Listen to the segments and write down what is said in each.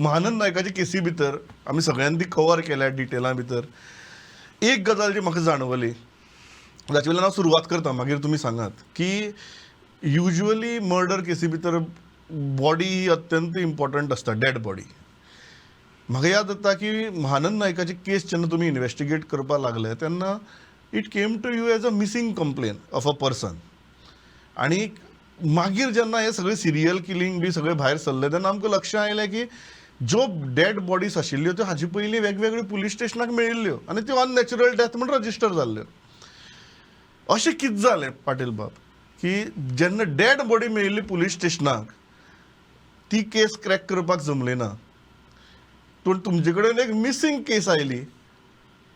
महानंद नायकाचे केसी भितर आमी सगळ्यांनी ती कवर केल्या डिटेला भितर. एक गजाल जी म्हाका जाणवली, जाचे वयल्यान हांव सुरवात करता, मागीर तुमी सांगात, की युजली मर्डर केसी भितर बॉडी ही अत्यंत इम्पॉर्टंट आसता, डेड बॉडी. म्हाका याद जाता की महानंद नायकाची केस जेन्ना तुमी इन्वेस्टिगेट करपाक लागले तेन्ना it came to you as a missing complain of a person. आणि मागीर जेन्ना हे सगळे सिरियल किलिंग बी सगळें भायर सरलें तेन्ना आमकां लक्षांत आयलें की ज्यो डेड बॉडीज आशिल्ल्यो त्यो हाचे पयलीं वेगवेगळ्यो पुलीस स्टेशनाक मेळिल्ल्यो आनी त्यो अननॅचरल डेथ म्हण रजिस्टर जाल्ल्यो. अशें कितें जालें पाटील बाब, की जेन्ना डेड बॉडी मेळिल्ली पुलीस स्टेशनाक, ती केस क्रॅक करपाक जमली ना, पूण तुमचे कडेन एक मिसींग केस आयली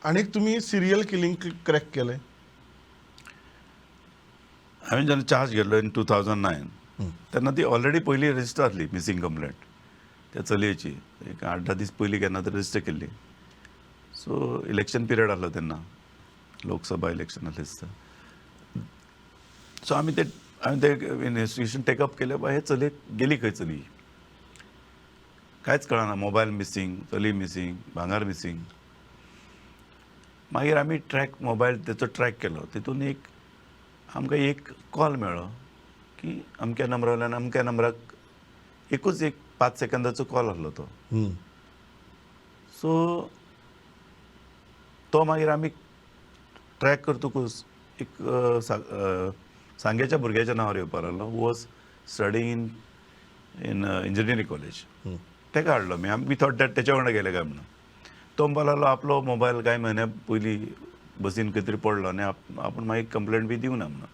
आनी तुमी सिरियल किलिंग क्रॅक केलें? हांवें जेन्ना चार्ज घेतलो इन 2009, तेन्ना ती ऑलरेडी पयली रजिस्टर आसली मिसींग कंप्लेंट त्या चलयेची. एक 8-10 दीस पयलीं केन्ना तरी रजिस्टर केल्ली. सो इलेक्शन पिरियड आसलो तेन्ना, लोकसभा इलेक्शन आसलें दिसता. सो आमी ते इन्वेस्टिगेशन टेकअप केलें. बाबा, हे चलयेक गेली खंय चली, कांयच कळना. मोबायल मिसींग, चली मिसींग, भांगर मिसींग. मागीर आमी ट्रॅक मोबायल तेचो ट्रॅक केलो. तितून एक आमकां एक कॉल मेळ्ळो की अमक्या नंबरा वयल्यान अमक्या नंबराक एकूच एक 5 सेकंदाचो कॉल आसलो तो. सो तो मागीर आमी ट्रॅक करतकूच एक सांग्याच्या भुरग्याच्या नांवार येवपाक लागलो, was studying in engineering college. ताका हाडलो आमी. आमी थॉट that तेच्या वांगडा गेले काय म्हणून. तो म्हणपाक लागलो, आपलो मोबायल कांय म्हयन्या पयलीं बसीन खंय तरी पडलो आनी आपूण मागीर कंप्लेंट बी दिवना म्हणून.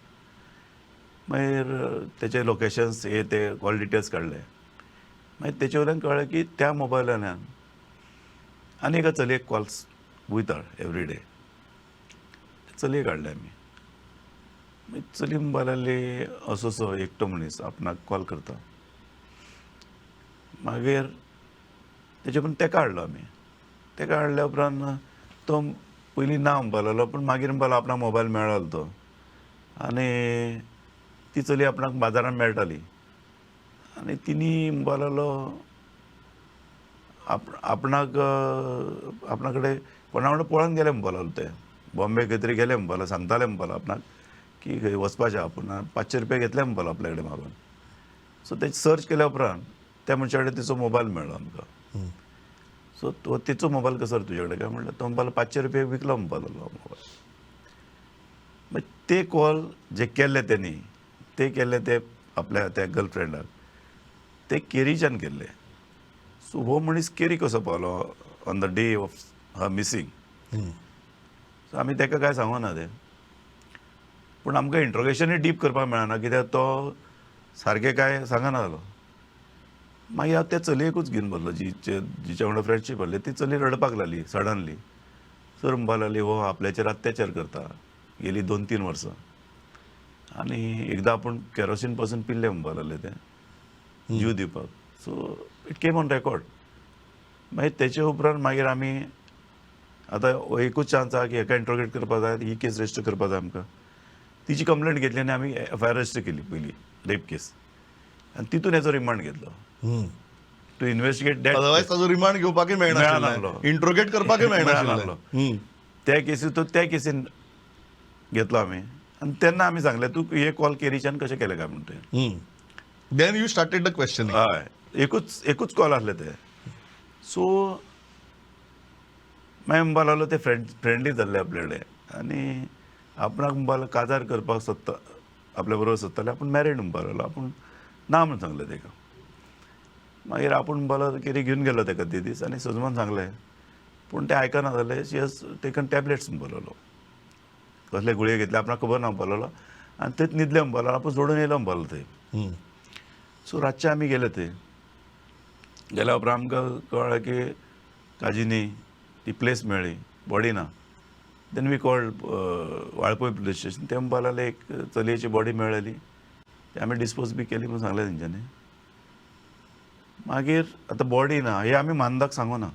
मागीर तेचे लोकेशन्स हे ते कॉल डिटेल्स काडले. मागीर तेचे वयल्यान कळ्ळें की त्या मोबायलांतल्यान आनी एका चलयेक कॉल्स वयता एवरी डे. चलयेक हाडले आमी. मागीर चली म्हणपाक लागली, असो असो एकटो मनीस आपणाक कॉल करता. मागीर तेचे उपरांत तेका हाडलो आमी. तेका हाडल्या उपरांत तो पयलीं ना म्हणपाक लागलो, पूण मागीर म्हणपाक लागलो आपणाक मोबायल मेळ्ळो तो आनी ती चली आपणाक बाजारान मेळटाली आनी तिणी म्हणपाक लागलो आपणाक आपणा कडेन कोणा वांगडा पळोवन गेले म्हणपाक लागलो. ते बॉम्बे खंय तरी गेले म्हणपाक लागलो, सांगताले म्हणपाक लागलो आपणाक की खंय वचपाचें आपूण, 500 रुपया घेतले म्हणपाक लागलो आपल्या कडेन मागून. सो ते सर्च केल्या उपरांत त्या मनशा कडेन तिचो मोबायल मेळ्ळो आमकां. सो तो तिचो मोबायल कसो रे तुजे कडेन काय म्हणल्यार, तो म्हणपाक लागलो 500 रुपया विकलो म्हणपाक लागलो मोबायल. मागीर ते कॉल जे केल्ले तेणी, ते केल्ले ते आपल्या त्या गर्लफ्रेंडाक, ते केरीच्यान केल्ले. सो हो मनीस केरी कसो पावलो on the day of her missing? So आमी ताका कांय सांगूना तें, पूण आमकां इंट्रोगेशनूय डीप करपाक मेळना कित्याक तो सारकें कांय सांगना जालो. मागीर हांव त्या चलयेकूच घेवन बसलो, जी जिच्या वांगडा फ्रेंडशीप आहली. ती चली रडपाक लागली सडनली. सर, म्हणपाक लागली, हो आपल्याचेर अत्याचार करता गेली 2-3 वर्सां आनी एकदां आपूण केरोसीन पासून पिल्ले म्हणपाक लागले ते जीव दिवपाक. So it came on record. मागीर तेचे उपरांत मागीर आमी आतां एकूच चान्स आहा की हेका इंट्रोगेट करपाक जाय, ही केस रजिस्टर करपाक जाय आमकां. तिची कंप्लेंट घेतली आनी आमी एफआयआर रजिस्टर केली पयली रेप केस आनी तितून हेचो रिमांड घेतलो टू इन्व्हेस्टिगेट that. Otherwise ताजो रिमांड घेवपाकय मेळनाशिल्लें. मेळनासलो. इंट्रोगेट करपाकय मेळनाशिल्लें. मेळनासलो. त्या केसी तो त्या केसीन घेतलो आमी आनी तेन्ना आमी सांगलें, तूं हे कॉल केरीच्यान कशें केलें काय म्हणून तुवें. Then you started the question. हय, एकूच एकूच कॉल आसले ते. सो मागीर म्हणपाक लागलो ते फ्रेंडली जाल्ले आपले कडेन आनी आपणाक म्हणपाक लागलो काजार करपाक सोदता, आपल्या बरोबर सोदताले, आपूण मॅरीड म्हणपाक लागलो. आपूण ना म्हूण सांगलें ताका. मागीर आपूण म्हणपाक लागलो केरी घेवन गेलो ताका ते दीस आनी सजमान सांगलें, पूण तें आयकना जालें. She has taken tablets म्हणपाक लागलो, कसले गुळये घेतले आपणाक खबर ना म्हणपाक लागलो आनी थंयच न्हिदले म्हणपाक लागलो, आपूण सोडून येयलो म्हणपाक लागलो थंय. सो रातचे आमी गेले थंय. गेल्या उपरांत आमकां कळ्ळें की काजीनी ती प्लेस मेळ्ळी, बॉडी ना. Then we called Valpoi police station. ते म्हणपाक लागले एक चलयेची बॉडी मेळ्ळेली, ती आमी डिस्पोज बी केली म्हणून सांगलें तेंच्यांनी. मागीर आतां बॉडी ना हें आमी मानदाक सांगूना,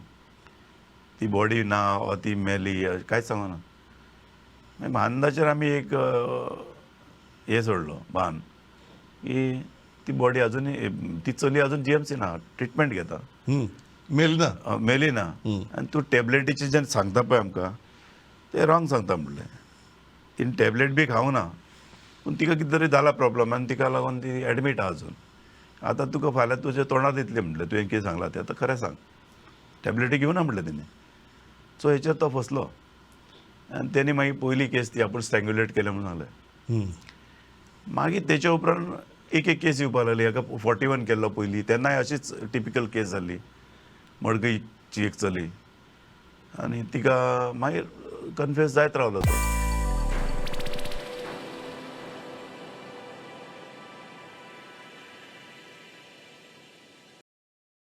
ती बॉडी ना वा ती मेली कांयच सांगूना. मागीर मानदाचेर आमी एक हें सोडलो बान की ती बॉडी अजूनय, ती चली अजून जीएमसीन आहा, ट्रिटमेंट घेता. मेली ना. मेली ना. आनी तूं टॅबलेटीचे जेन्ना सांगता पळय आमकां ते रॉंग सांगता म्हणलें. तिणें टॅबलेट बी खावंक ना, पूण तिका कितें तरी जाला प्रॉब्लम आनी तिका लागून ती एडमीट आहा अजून. आतां तुका फाल्यां तुज्या तोंडार दितली म्हणलें, तुवें कितें सांगलां तें आतां खरें सांग, टॅबलेटी घेवना म्हणलें तिणें. सो हेचेर तो फसलो आनी तेणी मागीर पयली केस ती आपूण स्ट्रँग्युलेट केल्या म्हणून सांगलें. मागीर तेच्या उपरांत एक एक केस येवपाक लागली. हाका 41 केल्लो पयलीं, तेन्नाय अशीच टिपिकल केस जाल्ली, मडकयची एक चली, आनी तिका मागीर कन्फ्यूज जायत रावलो तो.